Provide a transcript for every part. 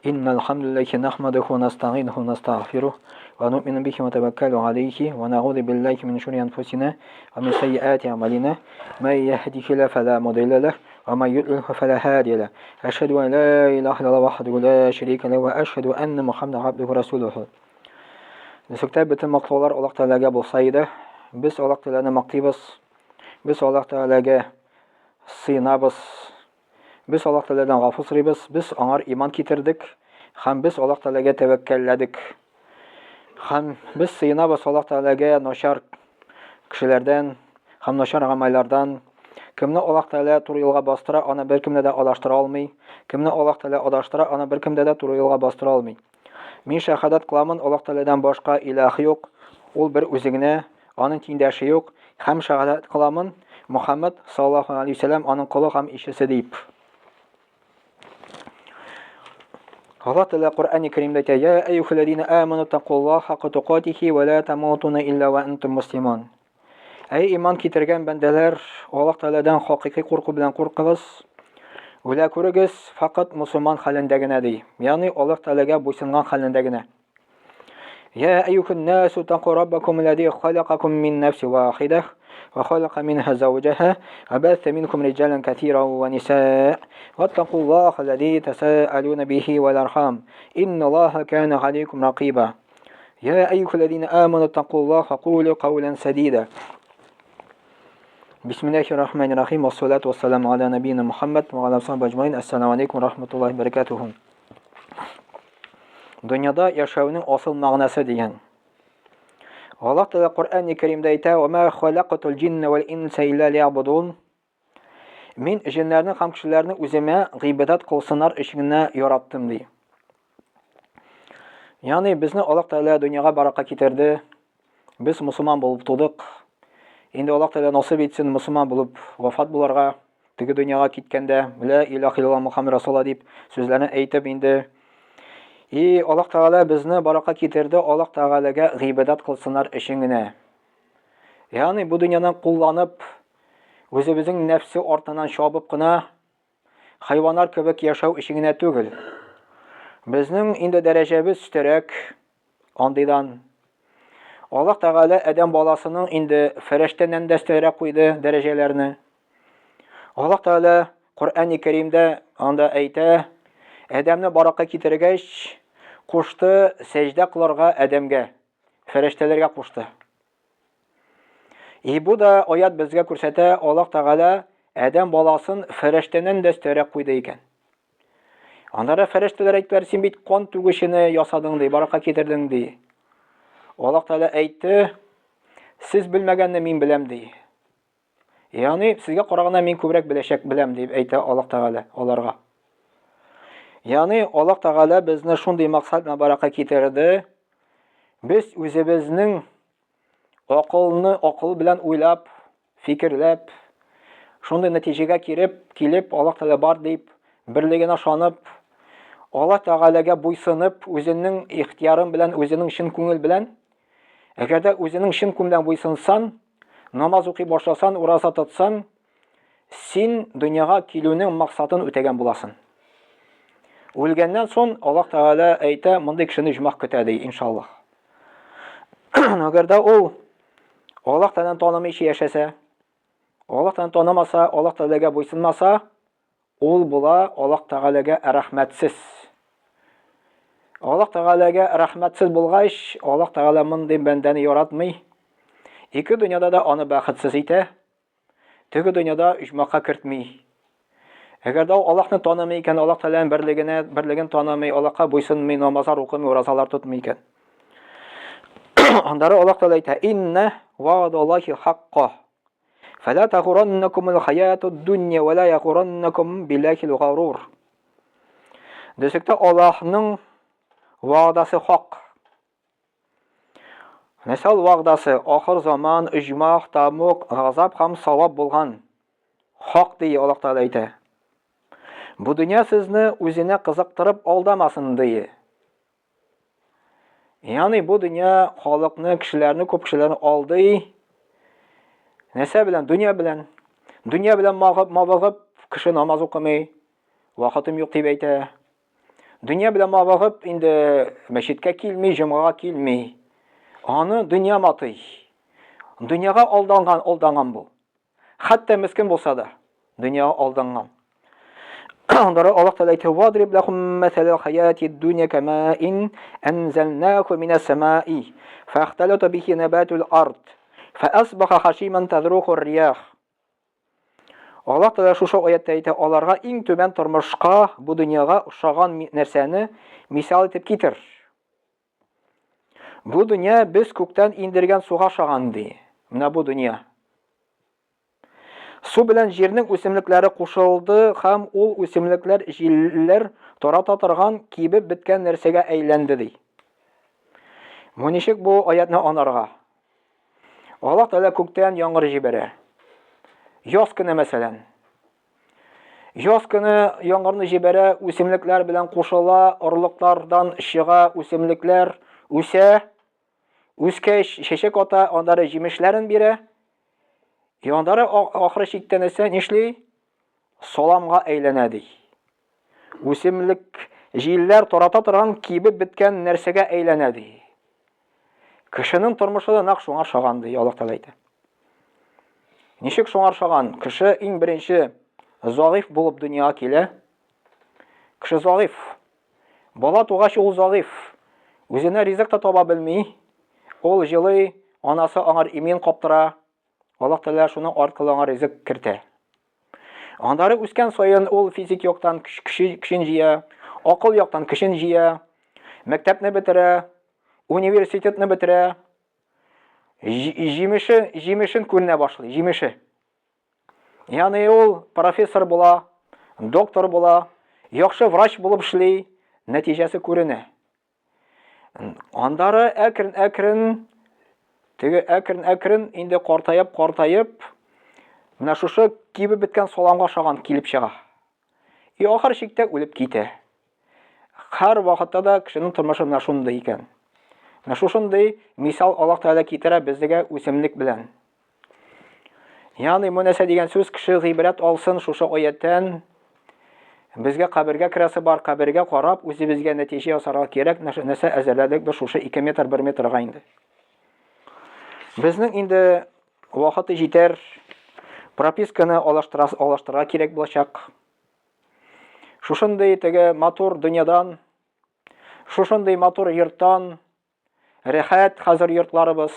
Иннал хамдулиллахи нахмадуху ва настаинуху ва настагъфирух ва нуъмину бихи ва натаваккалу алейхи ва наъузу биллахи мин шурури анфусина ва мин сайyiати аъмалина. Ман яхдихиллаху фала мудилла лах ва ман юдлилху фала хадия лах. Ашхаду ан ла илаха иллаллах вахдаху ла шарика лах ва ашхаду анна Мухаммадан абдуху ва расулуху. Нисектә бөтен мактаулар Аллаһ Тәгаләгә булса иде. Без Аллаһ Тәгаләне мактыйбыз. Без Аллаһ Тәгаләгә сыенабыз. Без Аллаһ Тәгаләдән гафу сорыйбыз. Без аңар иман китердек һәм без Аллаһ Тәгаләгә тәвәккәлләдек. Һәм без сыенабыз Аллаһ Тәгаләгә начар кешеләрдән һәм начар гамәлләрдән. Кемне Аллаһ Тәгалә туры юлга бастыра, аны беркемдә дә адаштыра алмый. Кемне Аллаһ Тәгалә адаштыра, аны беркемдә дә туры юлга бастыра алмый. Мин шәһадәт кыламын, Аллаһ Тәгаләдән башка илаһ юк, ул бер үзе генә, аның тиңдәше юк, һәм шәһадәт кыламын, Мухаммад саллаллаһу алейһи вәсәлләм аның колы һәм илчесе дип. Аллаһ Тәгалә Коръәни Кәримдә әйтә: "Я әйюхәлләзина аману тақуллаһа хакка тукатихи ва ла тамутуна илля ва антум муслимун." Әй иман китергән бәндәләр, Аллаһ Тәгаләдән хакыйкый курку белән куркыгыз. Үлә күрегез, факат мусульман хәлендә генә ди. Ягъни Аллаһ Тәгаләгә буйсынган хәлендә генә. Я әйюһен насу тақу раббакум аллази халакакум мин нафси вахидах ва халака минха zawjaha ва батта минкум риджалан катиран ва нисаа ваттакуллаха аллази тасаалуна бихи вал архам инналлаха кана алейкум ракиба. Я әйюхәлләзина аману тақуллаха кулу каулян садида. Бисмиллахи рахмани рахим. Вассалату вассаламу аля набийна Мухаммад ва аля сахби аджмаин. Ассаламу алейкум рахматуллахи баракатуху. Дөньяда яшәүнең асыл мәгънәсе дигән. Аллаһ Тәгалә Коръәни Кәримдә әйтә: "Ва ма халакатул җинна вал инса илля лиябудун." Мин җеннәрне һәм кешеләрне үземә гыйбадәт кылсыннар өчен генә яраттым, ди. Ягъни безне Аллаһ Тәгалә дөньяга баракка китерде. Без мусульман булып тудык. Инде Аллаһ Тәгалә насыйп итсен мусульман булып вафат буларга. Теге дөньяга киткәндә, ла илаһ иллаллаһ Мухаммад Расулла дип сүзләрне әйтеп инде. И Аллаһ Тәгалә безне баракка китерде, Аллаһ Тәгаләгә гыйбадәт кылсыннар өчен генә. Ягъни бу дөньяны кулланып, үзебезнең нәфсе артыннан чабып кына хайваннар кебек яшәү өчен генә түгел. Безнең инде дәрәҗәбез өстәрәк андыйдан. Аллаһ Тәгалә адәм баласының инде фәрештәдән дә өстәрәк куйды дәрәҗәләрне. Аллаһ Тәгалә Коръәни Кәримдә анда әйтә, Адәмне баракка китергәч, кушты сәҗдә кылырга Адәмгә. Фәрештәләргә кушты. И бу да аят безгә күрсәтә, Аллаһ Тәгалә адәм баласын фәрештәдән дә өстәрәк куйды икән. Аннары фәрештәләр әйттеләр, син бит кан түгүчене ясадың ди, баракка китердең ди. Аллаһ Тәгалә әйтте, сез белмәгәнне мин беләм ди. Ягъни сезгә караганда мин күбрәк беләчәк беләм дип әйтә Аллаһ Тәгалә аларга. Ягъни Аллаһ Тәгалә безне шундый максат белән баракка китерде. Без үзебезнең акылны акыл белән уйлап, фикерләп, шундый нәтиҗәгә киреп, килеп, Аллаһ Тәгалә бар дип, берлегенә ышанып, Аллаһ Тәгаләгә буйсынып, үзенең ихтиярын белән, үзенең чын күңел белән, әгәр дә үзенең чын күңелдән буйсынсан, намаз укый башласан, ураза тотсан, син дөньяга килүнең максатын үтәгән буласың. Үлгәннән соң Аллаһ Тәгалә әйтә, мондый кешене җмах көтә ди, иншаллаһ. Әгәр дә ул Аллаһ Тәгаләне танымыйча яшәсә, Аллаһ Тәгаләне танымаса, Аллаһ Тәгаләгә буйсынмаса, Ул була Аллаһ Тәгаләгә рәхмәтсез. Аллаһ Тәгаләгә рәхмәтсез булгач, Аллаһ Тәгалә мондый бәндәне яратмый. Ике дөньяда да аны бәхетсез итә. Теге дөньяда оҗмахка кертми. Әгәр дә ул Аллаһны танымый икән, Аллаһ Тәгаләнең берлегенә, берлеген танымый, Аллаһка буйсынмый, намазлар укымый, уразалар тотмый икән. Аннары Аллаһ Тәгалә әйтә: "Инна ва'даллахи хакка". Фәлә тагураннакумул хаятуд дунья ва ла ягураннакум биллахил гарур. Дөреслектә Аллаһның вәгъдәсе хак. Нәрсә ул вәгъдәсе? Ахыр заман, оҗмах, тамук, газап һәм савап булган. Хак ди Аллаһ Тәгалә әйтә. Бу дөнья сезне үзенә кызыктырып алдамасын ди. Ягъни бу дөнья халыкны, кешеләрне, күп кешеләрне алдый. Нәрсә белән? Дөнья белән. Дөнья белән мавыгып, кеше намаз укымый. Вакытым юк дип әйтә. Дөнья белән мавыгып, инде мәчеткә килми, җомгага килми. Аны дөнья матый. Дөньяга алданган, алданган бу. Хәтта мескен булса да, дөньяга алданган. Аннары Аллаһ Тәгалә әйтә: "Вадриб лахум мәсәлә хаяти дөнья камаин анзалнаху минас самаи фахталата бихи набатул ард фаасбаха хашиман тазруху риях." Аллаһ Тәгалә шушы аятта әйтә, аларга иң түбән тормышка, бу дөньяга охшаган нәрсәне мисал итеп китер. Бу дөнья без күктән индергән суга ошаган ди. Менә бу дөнья. Су белән җирнең үсемлекләре кушылды һәм ул үсемлекләр җилләр тарата торган кибеп беткән нәрсәгә әйләнде ди. Бу ничек бу аятны анарга? Аллаһ Тәгалә күктән яңгыр җибәрә. Яз көне мәсәлән. Яз көне яңгырны җибәрә, үсемлекләр белән кушыла, орлыклардан чыга үсемлекләр, үсә. Үскәч, чәчәк ата, аннары җимешләрен бирә. И аннары ахыры чиктә нәрсә нишли? Саламга әйләнә ди. Үсемлек җилләр тарата торган кибеп беткән нәрсәгә әйләнә ди. Кешенең тормышы да нәкъ шуңа ошаган ди, Аллаһ Тәгалә әйтә. Ничек шуңа ошаган? Кеше иң беренче загыйф булып дөньяга килә. Кеше загыйф. Бала тугач ул загыйф. Үзенә ризык та таба белми. Ул җылый, анасы аңар имин каптыра. Аллаһ Тәгалә шуның аркылы аңа ризык кертә. Аннары үскән саен ул физик яктан көчен җыя, акыл яктан көчен җыя, мәктәпне бетерә, университетны бетерә, җимеше, җимешен күренә башлый, җимеше. Ягъни ул профессор була, доктор була, яхшы врач булып эшли, нәтиҗәсе күренә. Андары әкрен-әкрен, теге әкрен-әкрен инде картаеп, картаеп, менә шушы кибеп беткән саламга ошаган килеп чыга. И ахыр чиктә үлеп китә. Һәр вакытта да кешенең тормышы менә шундый икән. Менә шушындый мисал Аллаһ Тәгалә китерә безгә үсемлек белән. Ягъни бу нәрсә дигән сүз, кеше гыйбрәт алсын шушы аяттән. Безгә кабергә керәсе бар, кабергә карап, үзебезгә нәтиҗә ясарга кирәк, нәрсә әзерләдек без шушы 2 метр, 1 метрга инде. Безнең инде вакыты җитәр, прописканы алыштырырга кирәк булачак. Шушындый теге матур дөньядан, шушындый матур йорттан Рәхәт хәзер йортларыбыз.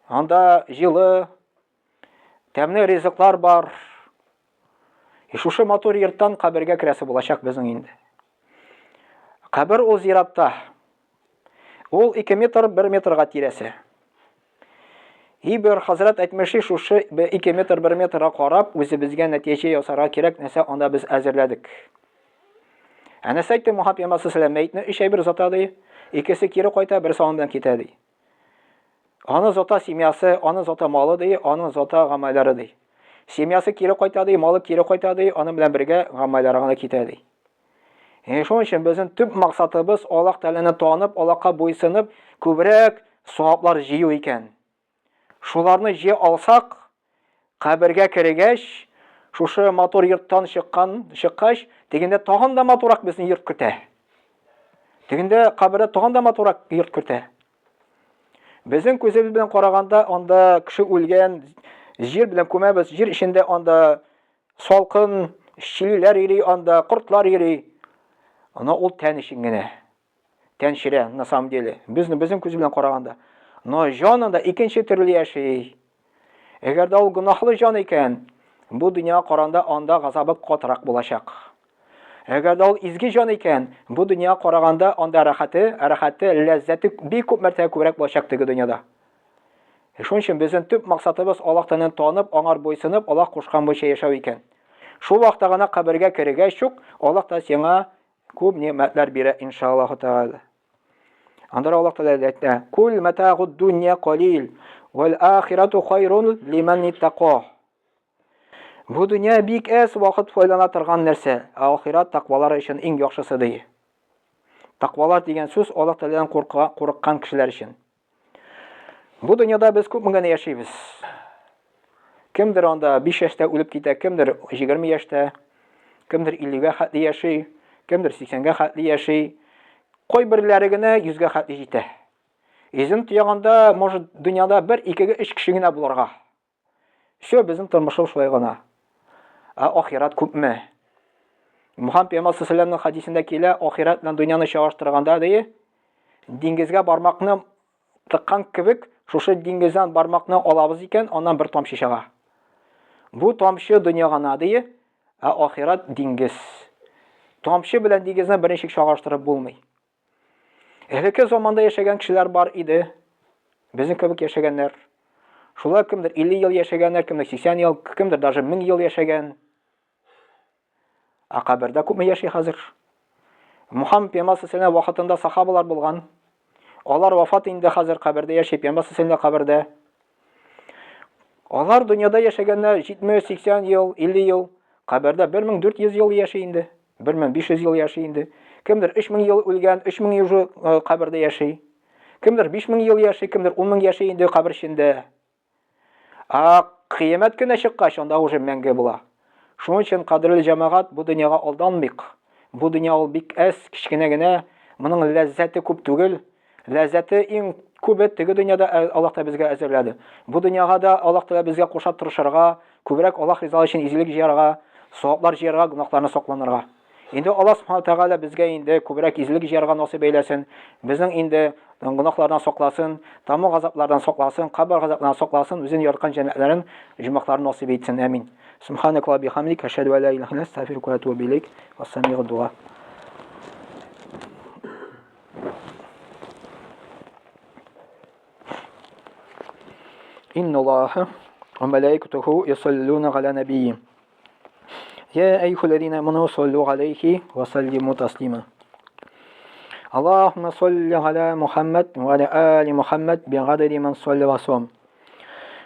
Анда җылы, тәмле ризыклар бар. И шушы матур йорттан кабергә керәсе булачак безнең инде. Кабер ул зиратта. Ул 2 метр 1 метрга тирәсе. И бер хәзрәт әйтмешли, шушы 2 метр 1 метрга карап, үзебезгә нәтиҗә ясарга кирәк, нәрсә анда без әзерләдек. Ә нәрсә әйтте Мухаммад пәйгамбәр саллаллаху мәетне өч әйбер зата ди, икесе кире кайта, берсе аның белән китә ди. Аны зата семьясы, аны зата малы ди, аны зата гамәлләре ди. Семьясы кире кайта ди, малы кире кайта ди, аның белән бергә гамәлләре гына китә ди. Ә шуның өчен безнең төп максатыбыз Аллаһ Тәгаләне танып, Аллаһка буйсынып, күбрәк саваплар җыю икән. Шуларны җыя алсак, кабергә кергәч, шушы матур йорттан чыккан, чыккач, тегендә тагын да матуррак безне йорт көтә. Тегендә кабердә тагын да матуррак йорт көтә. Безнең күзебез белән караганда, анда кеше үлгән, җир белән күмәбез, җир эчендә анда Салкын, чилиләр йөри анда, кортлар йөри. Ана ул тән өчен генә. Тән чирә, на самом деле. Безне безнең күз белән караганда. Но җан анда икенче төрле яши. Әгәр дә ул гөнаһлы җан икән, бу дөньяга караганда анда газабы катырак булачак. Әгәр дә ул изге җан икән, бу дөньяга караганда анда рәхәте, рәхәте, ләззәте бик күп мәртәбә күбрәк булачак теге дөньяда. Шуның өчен безнең төп максатыбыз Аллаһ Тәгаләне танып, аңар буйсынып, Аллаһ кушкан буенча яшәү икән. Шул вакытта гына кабергә кергәч үк Аллаһ та сиңа күп ни'мәтләр бирә, иншаллаһу тәгалә. Анда Аллаһ Тәгалә әйтә: "Кул матагуд дунья калил, вал ахирату хайрун лиман иттака." Бу дөнья бик әз вакыт файдалана торган нәрсә, ә ахират тәкъвалар өчен иң яхшысы ди. Тәкъвалар дигән сүз Аллаһ Тәгаләдән курыккан кешеләр өчен. Бу дөньяда без күпме генә яшибез. Кемдер анда 5 яшьтә үлеп китә, кемдер 20 яшьтә, кемдер 50-гә хәтле яши, кемдер 80-гә хәтле яши. Кайберләре генә 100-гә хәтле җитә. Йөзен тояганда, может, дөньяда бер, икеге, өч кеше генә булырга. Все, безнең тормышыбыз шулай гына. Ә ахират күпме? Мухаммад пәйгамбәр саллаллаху хадисендә килә, ахират белән дөньяны чагыштырганда ди, диңгезгә бармакны тыккан кебек, шушы диңгездән бармакны алабыз икән, аннан бер тамчы чыга. Бу тамчы дөнья гына ди, ә ахират диңгез. Тамчы белән диңгезне берничек чагыштырып булмый. Элекке заманда яшәгән кешеләр бар иде. Безнең кебек яшәгәннәр. Шулай кемдер 50 ел яшәгәннәр, кемдер 80 ел, кемдер даже 1000 ел яшәгән. Ә кабердә күпме яши хәзер? Мухаммад пәйгамбәр саллаллаху вакытында сахабалар булган. Алар вафат инде хәзер кабердә яши, пәйгамбәр саллаллаху кабердә. Алар дөньяда яшәгәннәр 70, 80 ел, 50 ел. Кабердә 1400 ел яши инде. 1500 ел яши инде. Кемдер 3000 ел үлгән, 3000 ел уже э, кабердә яши. Кемдер 5000 ел яши, кемдер 10000 яши инде кабер эчендә. Ә кыямәт көне чыккач, анда уже мәңге була. Шуның өчен, кадерле җәмәгать, бу дөньяга алданмыйк. Бу дөнья ул бик әз, кечкенә генә, моның ләззәте күп түгел. Ләззәте иң күбе теге дөньяда Аллаһ та безгә әзерләде. Бу дөньяга да Аллаһ Тәгалә безгә куша тырышырга, күбрәк Аллаһ ризалыгы өчен изгелек җыярга, саваплар җыярга, гөнаһларны сакланырга. Инде Аллаһ Субхану Тәгалә безгә инде күбрәк изгелек җыярга насыйп әйләсен, безнең инде гөнаһлардан сакласын, таму газаплардан сакласын, кабер газапларынан сакласын, үзен яраткан җәннәтләрен, җомахларын насыйп итсен. Амин. Субханак ва бихамдик, ашһаду ан ла илаһа илля анта, астагфирука ва атубу илейк. Вассамигу дуа. Инна Аллаха ва малаикатуху юсаллуна аля набийи. يا أيها الذين آمنوا صلوا عليه وسلموا تسليما اللهم صل على محمد وعلى آل محمد بعدد من صلى وصام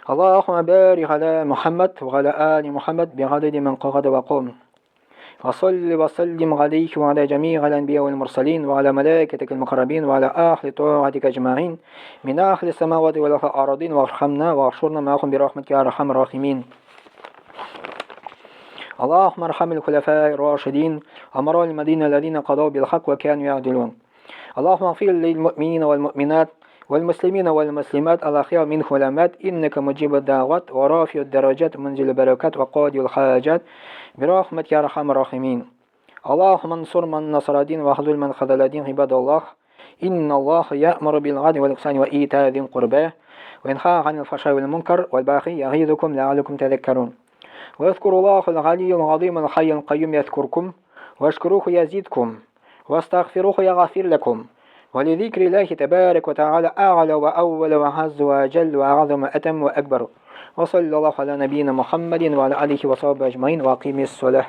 اللهم بارك على محمد وعلى آل محمد بعدد من قعد وقام وصل وسلم عليه وعلى جميع الأنبياء والمرسلين وعلى ملائكتك المقربين وعلى أهل طاعتك أجمعين من أهل السماوات والأرضين وارحمنا واحشرنا معهم برحمتك يا أرحم الراحمين اللهم ارحم الخلفاء الراشدين أمراء المدينة الذين قضوا بالحق وكانوا يعدلون اللهم اغفر للمؤمنين والمؤمنات والمسلمين والمسلمات الأخيار منه والأموات إنك مجيب الدعوات ورافع الدرجات منزل البركات وقاضي الحاجات برحمتك يا أرحم الراحمين اللهم انصر من نصر الدين واخذل من خذل الدين عباد الله إن الله يأمر بالعدل والإحسان وإيتاء ذي القربى وينهى عن الفحشاء والمنكر والبغي يعظكم لعلكم تذكرون واذكروا الله العلي العظيم الحي القيوم يذكركم واشكروه يزيدكم واستغفروه يغفر لكم ولذكر الله تبارك وتعالى أعلى وأول وعز وجل وأعظم وأتم وأكبر وصلى الله على نبينا محمد وعلى آله وصحبه أجمعين وأقيم الصلاة.